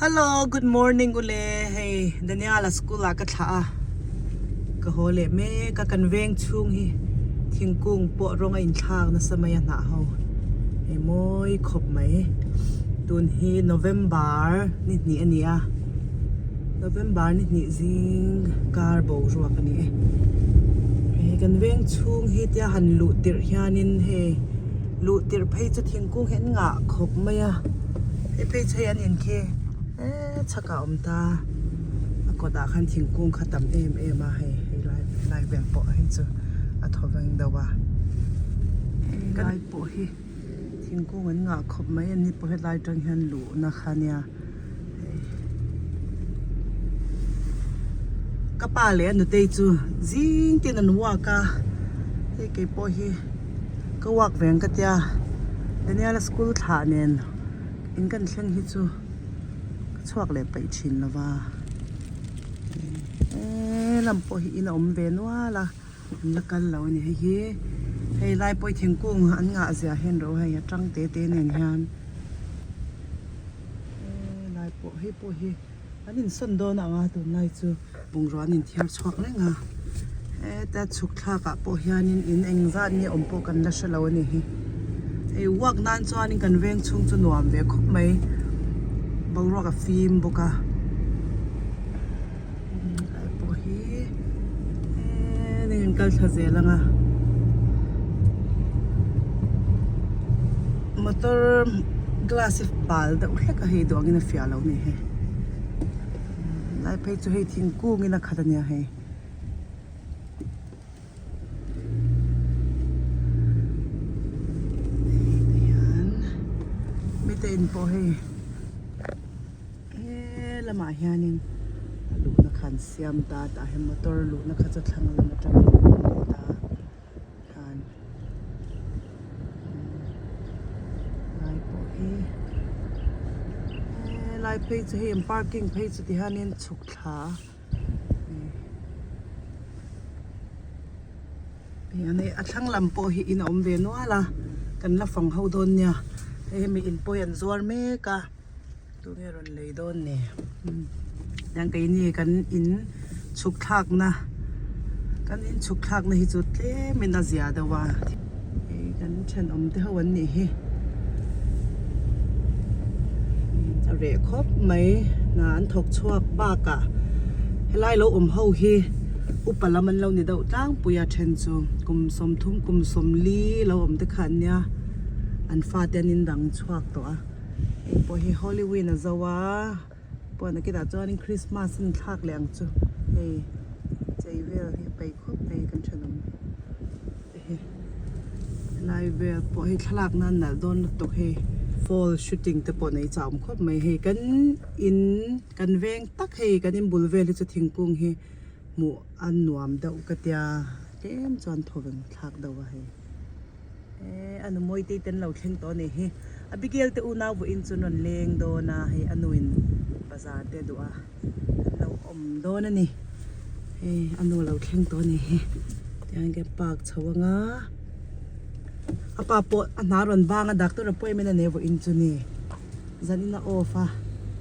Hello good morning ule hei Daniel-a school ah ka thlah a ka haw leh mek a kan veng chhung hi thingkung pawh rawng a inthlak nasa mai a hnah ho hei mawi khawp mai tun hi November ni hnih a ni a November ni hnih zing kar boruak a ni e hei kan veng chhung hi tia han luh tirh hianin hei luh tirh phei chu thingkung hi an ngah khawp mai a hei phei chu hei an in khi eee chhakah a awm ta a kawtah khan thingkung kha tam em em a hei hei lai lai vel pawh hei chu a thaw veng deuh a helai pawh hi thingkung an ngah khawp mai a ni pawh helai atang hian luhna kha nia hei ka pa leh a nutei chu zing ten an walk a hei keipawh hi ka walk ve ang ka tia Daniel-a school thlah nen in kan thleng hi chu ka chhuak leh paih thin lo va he lam pawh hi in a awm ve nual a an la kal lo a ni hei hi hei lai pawh hi thingkung an ngah zia hian ro hei a tang te te nen hian he lai pawh hei pawh hi. An insawn dawn ang a tunlai chu bungrua an inthiar chhuak reng a heta chhuk thlak ah pawh hianin in eng zat nge awm pawh kan la hre lo a ni hi hei walk nan chuanin kan veng chhung chu nuam ve khawp mai boruak a fim bawk a helai pawh hi heng an kal thla zel ang a motor glass hi bal deuh hlek a hei duh angin a fiah lo a ni hei lai phei chu hei thingkung in a khat a nia hei. Hei te hian mite in pawh hei. He lamah hianin a luhna kha an siam ta a tah hian motor luhna kha chu thlang lam atangin a awm leh ta khan lai pawh hi helai phei chu hei an parking phei chu ti hianin chhuk thla a thlang lam pawh hi in a awm ve nual a kan la fang ho dawn nia hei hemi in pawh hi an zuar mek a. Tunge rawn lei dawn ni? Tiang keini kan in chhuk thlakna kan in chhuk thlakna hi chu tlemin a zia deuh a hei kan thenawm te ho an nih hi a reh khawp mai hna an thawk chhuak bakah helai lo awm ho hi upa lam an lo ni deuh tlangpui a then chu kum 30 kum 40 lo awm te kha an nia an fate an indang chhuak tawh a. Hei pawh hi Halloween a zo a pawh nakinah chuanin Christmas a inthlak leh ang chu hei chei vel hi a peih khawp mai kan thenawm te hi helai vel pawh hei thlalak nan nalh dawn lutuk hei fall shooting te pawh nei chau awm khawp mai hei kan in kan veng tak hei kan in bul vel hi chu thingkung hi hmuh a nuam deuh ka tia tlem chuan thawven thlak deuh a hei. Eee a nu Mawitei te an lo thleng tawh a nih hi. Abigail te unau vawiin chu an rawn leng dawn a, hei a nuin bazar te a duh a, an lo awm dawn a ni. Hei a nu a lo thleng tawh a nih hi. Tihian ka park chho ang a, a pa pawh a hna rawn bang a doctor appointment a nei vawiin chu ni. Zanin a off a,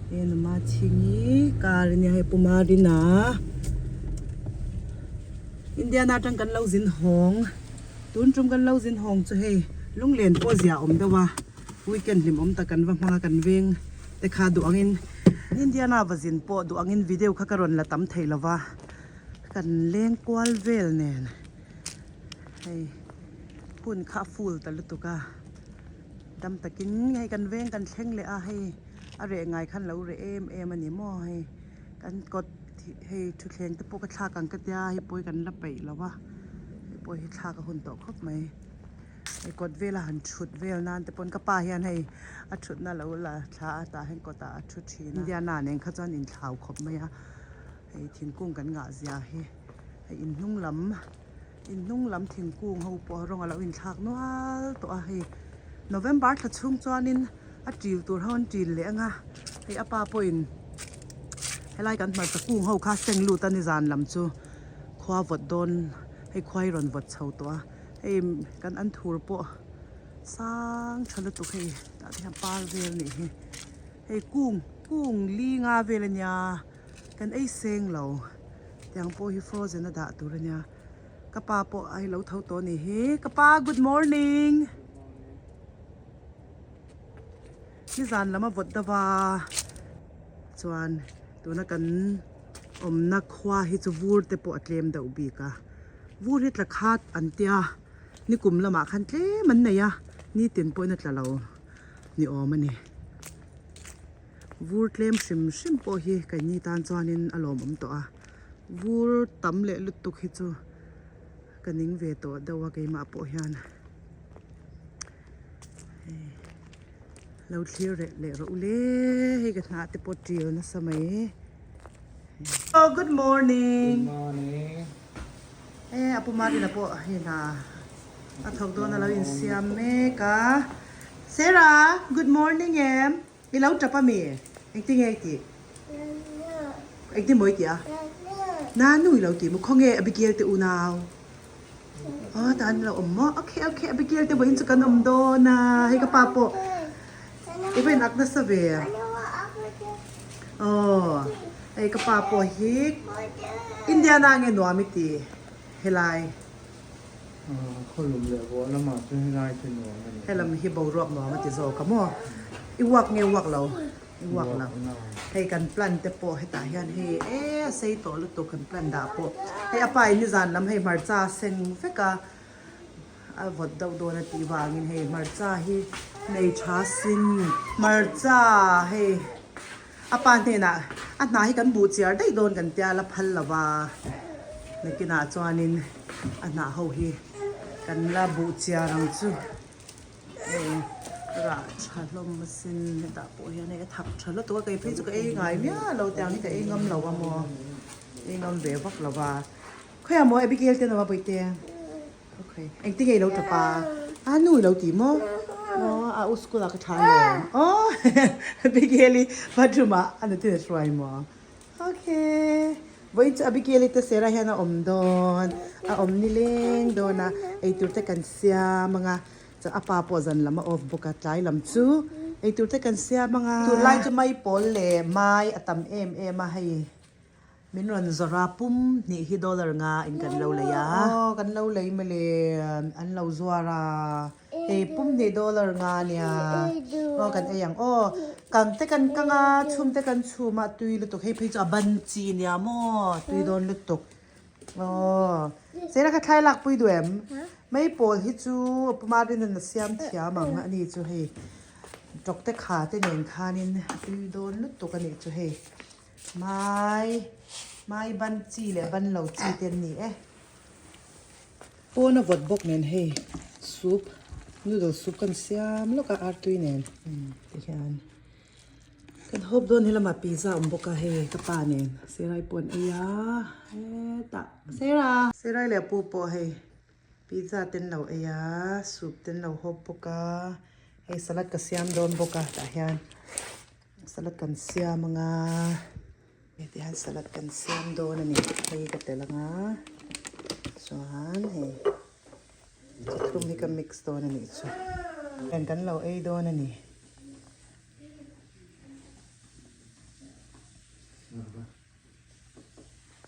hei a nu Machhingi car a nia hei Pu Marina Indiana atang kan lo zin hawng. Tun tum kan lo zin hawng chu hei lunglen pawh zia awm deuh a, weekend hlim awm tak kan va hmang a kan veng te kha duh angin Indiana va zin pawh duh angin video kha ka rawn la tam thei lo va, kan leng kual vel nen hei hun kha a full ta lutuk a, dam takin hei kan veng kan thleng leh a hei a reh ngai khan lo reh em em a ni maw hei kan kawt. Hei thutthleng te pawh ka thlak ang ka tia hei pawh hi kan la peih lo a hei pawh hi thlak a hun tawh khawp mai hei kawt vela han thut vel nan te pawn ka pa hian hei a thutna lo la thla a tah hian kawtah a thu thin a Indiana nen kha chuan inthlau khawp mai a hei thingkung kan ngah zia hi hei in hnung lam in hnung lam thingkung ho pawh rawng a lo inthlak nual tawh a hei November thla chhung chuanin. A ṭil tur ho an ṭil leh ang a, hei a pa pawhin helai kan hmarcha kung ho kha seng lut a ni zan lam chu khua vawt dawn hei khua hi rawn vawt chho tawh a, hei kan an thur pawh sang tha lutuk hei tah te hian par vel a nih hi hei kung. Kung li nga vel ania kan ei seng lo tiang pawh hi frozen a dah tur ania ka pa pawh a lo tho tawh a ni hi ka pa good morning nizan lam a vawt deuh a chuan tuna kan awmna khua hi chu vur te pawh a tlem deuh bik a vur hi tla khat an tia nikum lamah khan tlem an nei a nitin pawhin a tla lo ni awm a ni. Vur tlem hrim hrim pawh hi keini tan chuanin a lawmawm tawh a, vur tam leh lutuk hi chu ka ning ve tawh deuh a keimah pawh hian hei lo thlir reh leh rawh u le hei ka hnah te pawh ṭil nasa mai oh good morning Good morning. E a pu Marina pawh hei hna a thawk dawn a lo insiam mek a Sarah good morning em i lo tap ami engtin nge i tih engtin maw i tih a Nanu i lo tih maw khawnge Abigail te unau aw tah an lo awm maw okay okay Abigail te vawiin chu kan awm dawn a hei ka pa pawh i va in ak nasa ve aw hei ka pa pawh hi Indiana nge nuam i ti helai. Khawlum leh vuah lamah chuan helai chu nuam a ni. Helam hi boruak nuam a ti zawk a maw? I uak nge uak lo? I uak lo. Hei kan plan te pawh hetah hian hei e a sei tawh lutuk kan plan dah pawh. Hei a pa in nizan lam hei hmarcha a seng vek a, a vawt deuh dawn a tih vangin hei hmarcha hi nei tha sin. Hmarcha hei A pa hnenah, A hna hi kan buh chiar daih dawn kan tia la phal lo va, nakinah chuanin a hnah ho hi kan la buh chiar ang chu. Hei rah tha hlawm asin hetah pawh hian hei a thak tha lutuk a, kei phei chu ka ei ngai miah lo tiang hi ka ei ngam lo a maw, ei ngam ve vak lo va. Khawiah maw Abigail te nawa bawihte? Okay. Engtin nge i lo tap a? A nu i lo ti maw? Aw, a u school ah ka tha alawm. Aw, Abigail-i bathroom ah a nutin a hruai maw? Okay. Vawiin chu Abigail-i te Sarah hian a awm dawn. A awm nileng dawn a, eitur te kan siam ang a. Chuan a pa pawh zan lam a off bawk a, tlai lam chu eitur te kan siam ang a. Tunlai chu maipawl leh mai a tam em em a hei. Min rawn zawrh a, pum hnih hi dollar nga in kan lo lei a. Aw, kan lo lei mawle, an lo zuar a. Hei pum hnih dollar nga nia. Aw, kan ei ang. Aw, kang te kan kang a, chhum te kan chhum a, tui lutuk. Hei phei chu a ban chi nia maw, tui dawn lutuk. Aw, Sena kha thlai lak pui duh em? Mai pawl hi chu a puma rin a siam thiam ang a ni chu hei. Tawk te kha te nen khanin a tui dawn lutuk a nih chu hei. Mai, mai ban chi leh ban lo chi te an ni e. Pawn a vawt bawk nen hei soup, noodle soup kan siam lawk a artui nen ti hian kan hawp dawn helamah pizza a awm bawk a hei ka pa nen Serai pawh an ei a hetah Sera. Serai leh pu pawh hei pizza te an lo ei a soup te an lo hawp bawk a hei salad ka siam dawn bawk a tah hian. Salad kan siam anga heti hian salad kan siam dawn a ni hei ka tel anga chuan hei chi thum hi ka mix dawn a nih chu hian kan lo ei dawn a ni.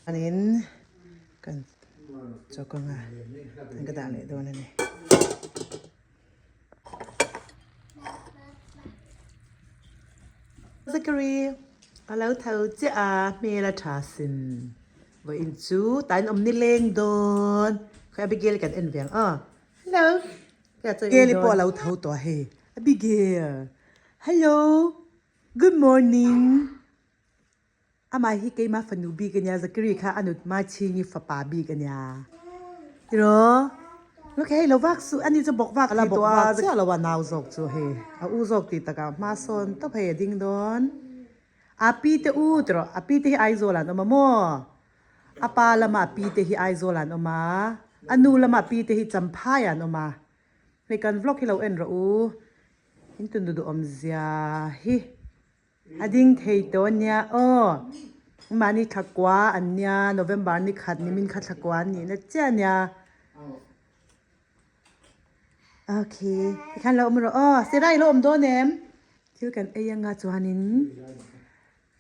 Chuanin kan chawk anga ka dah leh dawn a ni. Zachary, a lo tho chiah a, hmel a tha sin. Vawiin chu tain awm ni leng dawn. Khawi Abigail kan en ve ang aw. Hello. Abigail pawh a lo tho tawh a hei. Abigail. Hello. Good morning. Amah hi keimah fanu bik a nia, Zachary kha a nut Machingi fapa bik a nia. Tiraw? Look hei lo vak suh, ani chu bawk vak thei tawh a, chiah lo a nau zawk chu hei, a u zawk tih takah hma sawn tawp hei a ding dawn. A pi te u tiraw, a pi te hi Aizawl ah an awm a maw? A pa lamah a pi te hi Aizawl ah an awm a, a nu lamah a pi te hi Champhai ah an awm a. Hei kan vlog hi lo en rawh u, in tun duh duh awmzia hi. A ding thei tawh ania aw. Mahni thla kua an nia November ni khat ni min kha thla kua an nihna chiah ania. Okay tikhan lo awm rawh aw Sarah i lo awm dawn em? Thil kan ei anga chuanin.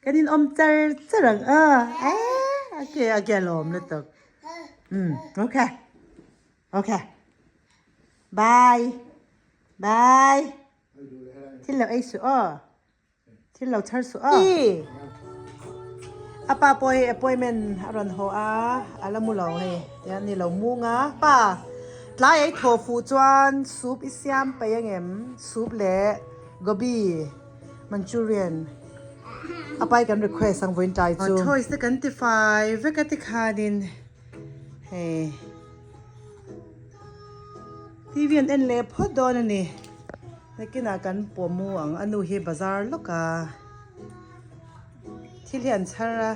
Kan in awm char char ang a. Okay, okay, lawm lutuk. Okay. Okay. Bye. Bye. Thil lo ei suh aw. Thil lo chhar suh aw. A pa pawh hei appointment a rawn haw a, a la mu lo hei. Tihian ni lo mung a. Pa, tlai ei thaw fuh chuan soup i siam paih angem? Soup leh gobi manchurian. A pai kan request ang vawiin tlai chu. Toys te kan ti fai vek a tikhanin hei. TV an en leh phawt dawn a ni. Nakinah kan pawh mu ang a nu hi bazar lawk a thil hi an chhar a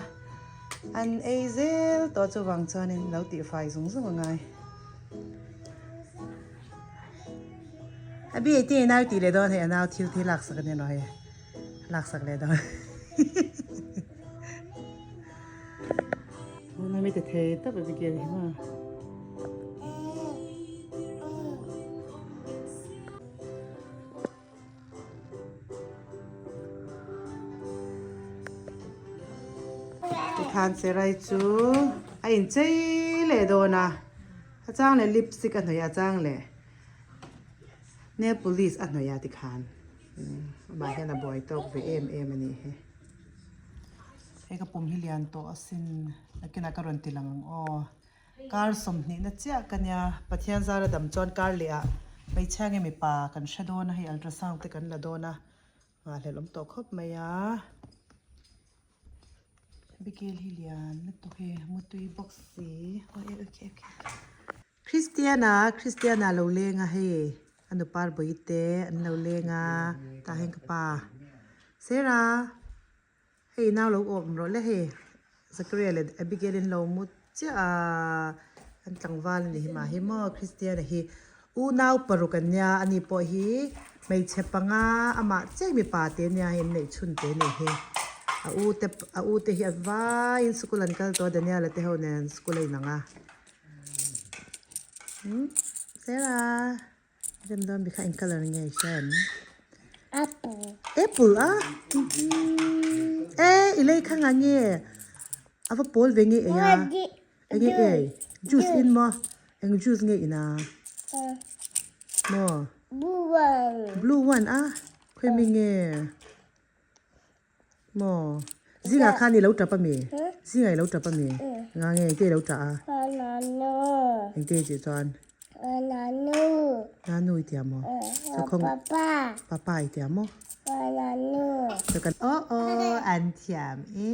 an ei zel tawh chuvang chuanin lo tihfai zung zung a ngai. A bi ei te nau tih leh dawn hei a nau thil te hi laksak a ni lo hei laksak leh dawn. Tuna mi ti thei tak Abigail hi maw. Tikhan Serai chu a inchei leh dawn a, a chang leh lipstick a hnawih a, a chang leh nail polish a hnawih a tikhan amah hian a buai tawk ve em em a nih hi. Hei ka pum hi lian tawh asin nakinah ka rawn ti lang ang aw. Kar sawmhnihna chiah ka nia Pathian zara dam chuan kar leh ah hmeichhia nge mipa kan hre dawn a hei ultrasound te kan la dawn a nghahhlelh awm tawh khawp mai a. Abigail hi lian lutuk hi mutui bawk si aw e okay okay. Christiana Christiana lo leng a hei a nupar bawi te an lo leng a tah hian ka pa Sarah. Hei nau lo awm rawh le hei Zakaria leh Abigail in lo mu chiah a an tlangval a ni hi mah hi maw Christian a hi unau paruk an nia ani pawh hi hmeichhe panga amah chiah mipa te nia hei an neih chhun te a nih hi a u te a u te hi a vaiin sikul an kal tawh a Daniel a te ho nen sikul a inang a umm Sarah. Rem dawn bikha eng colour nge i hria em? Apple. Apple a? E i lei kha nga nge? A va pawl ve nge ei a? Eng nge ei? Juice in maw? Eng juice nge in a? Maw? Blue one. Blue one a? Khawi mi nge? Maw? Zingah khan i lo tap ami? Zingah i lo tap ami? Nga nge engte i lo tah a? Nanu. Engte i tih chuan? Nanu. Nanu i tia maw? Chakhawng. Papa. Papa i tia maw? Nanu. Chakan aw aw an thiam e.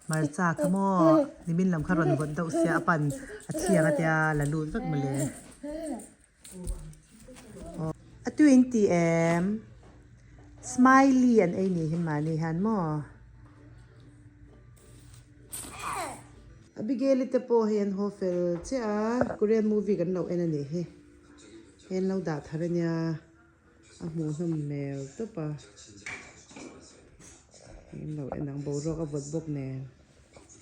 Hmarcha kha maw nimin lam kha rawn vawt deuh sia a pan a thiang a tia la lut vek mawle. A tui in ti em? Smiley an ei ni hi mahni hian maw? Abigail-i te pawh hei an haw fel chiah a, Korean movie kan lo en a nih hi. Hei an lo dah thar a nia, a hmuhnawm hmel tawp a. Hei an lo en ang, boruak a vawt bawk nen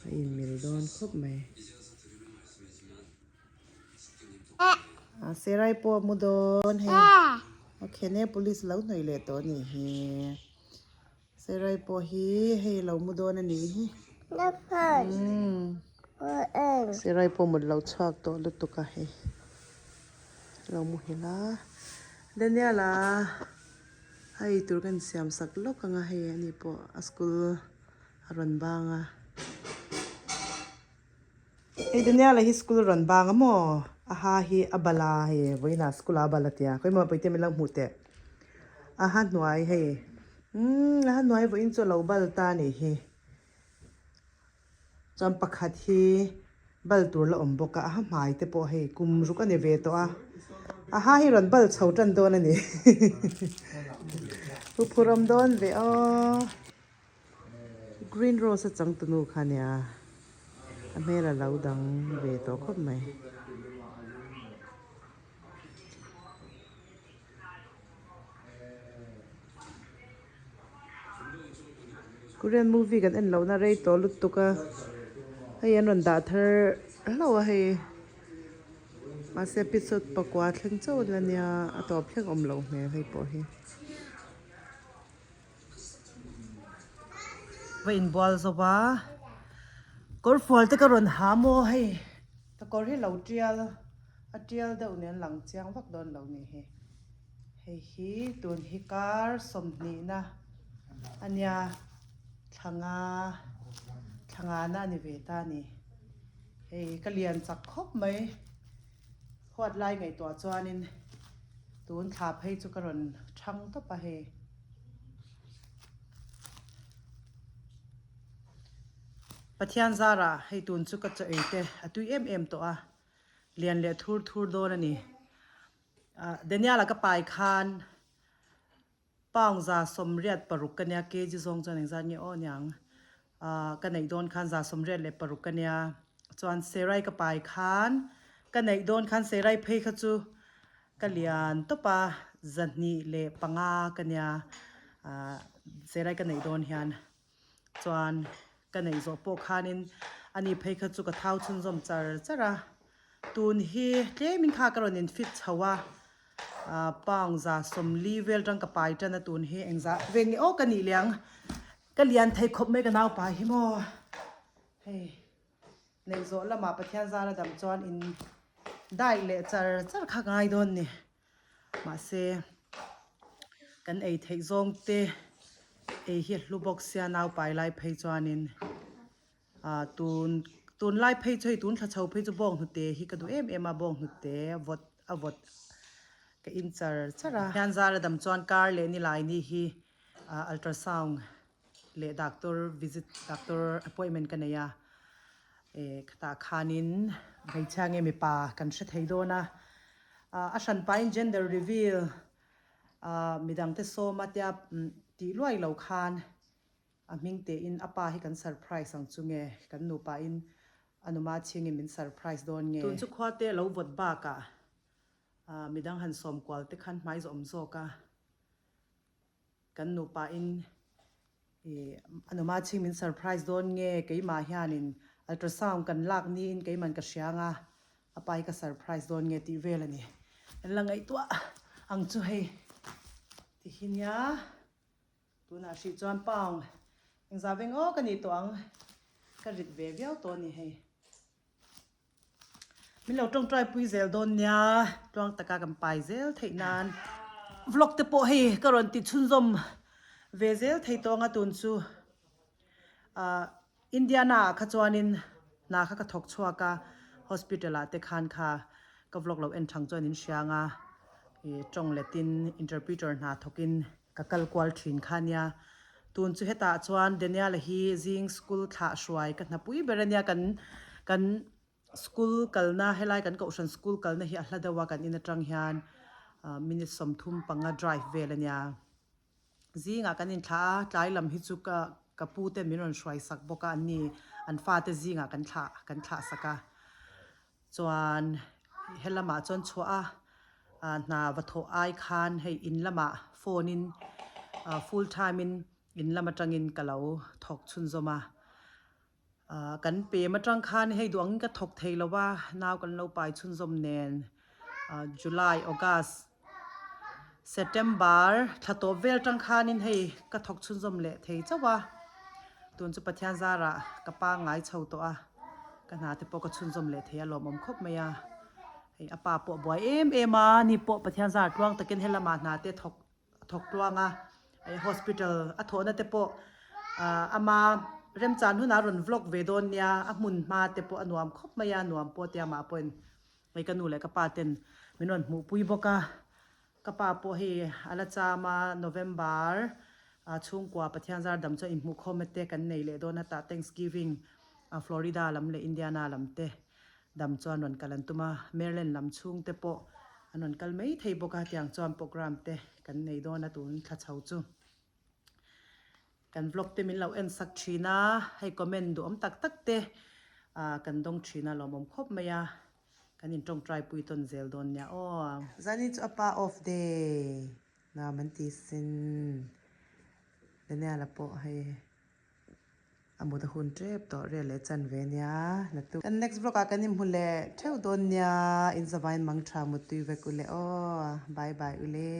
a inmil dawn khawp mai. A Serai pawh a mu dawn hei, a khene police lo hnawih leh tawh a nih hi. Serai pawh hi hei lo mu dawn a nih hi. Serai pawh mut lo chhuak tawh lutuk a hei. Lo mu hil a. Daniel a hei tur ka insiam sak lawk ang a hei ani pawh a school a rawn bang a. Hei Daniel a hi school a rawn bang a maw? A ha hi a bal a hei vawiinah school ah a bal a tia khawi maw pawite min lo hmuh teh a ha hnuai hei umm a ha hnuai vawiin chu a lo bal ta a nih hi chuan pakhat hi bal tur la awm bawk a a ha hmai te pawh hei kum ruk a ni ve tawh a a ha hi rawn bal chho tan dawn a ni huphurh awm dawn ve aw. Green rose a changtunu kha nia a hmel a lo dang ve tawh khawp mai. Korean movie kan en lohna rei tawh lutuk a hei an rawn dah thar hlauh a hei mahse episode pakua thleng chauh a nia a tawp thleng awm loh hmel hei pawh hi. Va inbual zo va kawr fual te ka rawn ha maw hei ka kawr hi lo tial a tial deuh nen lang chiang vak dawn lo ni hi hei hi tun hi kar sawmhnihna a nia thlanga thlangana a ni ve ta a ni hei ka lian chak khawp mai huat lai ngaihtuah chuanin tun thla phei chu ka rawn thang tawp a hei. Pathian zara hei tun chu ka chaw ei te a tui em em tawh a, lian leh thur thur dawn a ni. Ah Daniel-a ka pai khan pound 186 ka nia kg zawng chuan engzat nge aw niang ah ka neih dawn khan 186 ka nia chuan Serai ka pai khan ka neih dawn khan Serai phei kha chu Ka lian tawp a, 205 ka nia, ah Serai ka neih dawn hian chuan ka neih zawh pawh khanin ani phei kha chu ka thau chhunzawm char char a, tun hi tlemin kha ka rawn in fit chho a, ah pound 140 vel tang ka pai tan a tun hi engzah vel nge aw ka nih leh ang, ka lian thei khawp mai ka naupai hi maw hei. Neih zawh lamah Pathian zara dam chuan in dai leh char char kha ngai dawn ni. Mahse kan ei theih zawng te ei hi a hlu bawk sia naupai lai phei chuanin ah tun tunlai phei chu hei tun thla chho phei chu bawng hnute hi ka duh em em a bawng hnute vawt a vawt ka in char char a. Pathian zara dam chuan kar leh nilai ni hi ah ultrasound leh doctor visit doctor appointment ka nei a eh khatah khanin hmeichhia nge mipa kan hre thei dawn a ah a hran pahin gender reveal ah midang te sawm a tia tih luai lo khan a hming tein a pa hi kan surprise ang chu nge kan nupa in a numa chhingin min surprise dawn nge. Tun chu khua te lo vawt bakah ah midang han sawm kual te khan hmai zawm zawk a. Kan nupa in ih a numa chhing min surprise dawn nge keimah hianin ultrasound kan lak niin keiman ka hria anga a pa hi ka surprise dawn nge tih vel a ni. Kan la ngaihtuah ang chu hei ti hi nia tunah hrih chuan pound engzah veng aw ka nih tawh ang ka rit ve viau tawh a ni hei. Min lo tawngtai pui zel dawn nia, tluang taka kan pai zel theih nan vlog te pawh hei ka rawn ti chhunzawm ve zel thei tawng a tun chu ah Indiana ah kha chuanin hna kha ka thawk chhuak a hospital ah te khan kha ka vlog lo en thang chuan in hriang a ih tawng letin interpreter hna thawkin ka kal kual thin kha nia tun chu hetah chuan Daniel-a hi zing school thlah hruai ka hnapui ber ania kan kan school kalna helai kan kohhran school kalna hi a hla deuh a kan in atang hian ah minute 35 drive vel ania zingah kan inthlah a tlai lam hi chu ka ka pu te min rawn hruai sak bawk a an ni an fate zingah kan thlah kan thlah sak a. Chuan he lamah chuan chhuah a ah hna va thawh ai khan hei in lamah phone in ah full time in in lam atangin ka lo thawk chhunzawm a ah kan pem atang khan hei duh angin ka thawk thei lo va nau kan lo pai chhunzawm nen ah July August September thla tawp vel atang khanin hei ka thawk chhunzawm leh thei chauh a tun chu Pathian zarah ka pangngai chho tawh a ka hna te pawh ka chhunzawm leh thei a lawmawm khawp mai a hei a pa pawh a buai em em a ni pawh Pathian zar tluang takin helamah hna te thawk thawk tluang a hei hospital a thawhna te pawh ah ama remchan hunah a rawn vlog ve dawn nia a hmun hma te pawh a nuam khawp mai a nuam pawh tia mah pawhin Hei ka nu leh ka pa ten min rawn hmuhpui bawk a, ka pa pawh hei a la cham a, November chhungkua Pathian zar dam chuan inhmuhkhawmna te kan nei leh dawn a, tah Thanksgiving Florida lam leh Indiana lam te dam chuan rawn kal an tum a, Maryland lam chhung te pawh an rawn kal mai thei bawk a, tiang chuan program te kan nei dawn a tun thla chho chu. Kan vlog te min lo en sak thin a, hei comment duhawm tak tak te ah kan dawng thin a lawmawm khawp mai a, kan in tawngtai pui tawn zel dawn nia aw. Zani chu a pa off day nuam an ti sin Daniel-a pawh hei. A mut a hun tep tawh rel leh chan ve nia. Natu kan next vlog ah kan inhmu leh theuh dawn nia. In zavain mang tha muttui vek ule aw. Bye bye ule.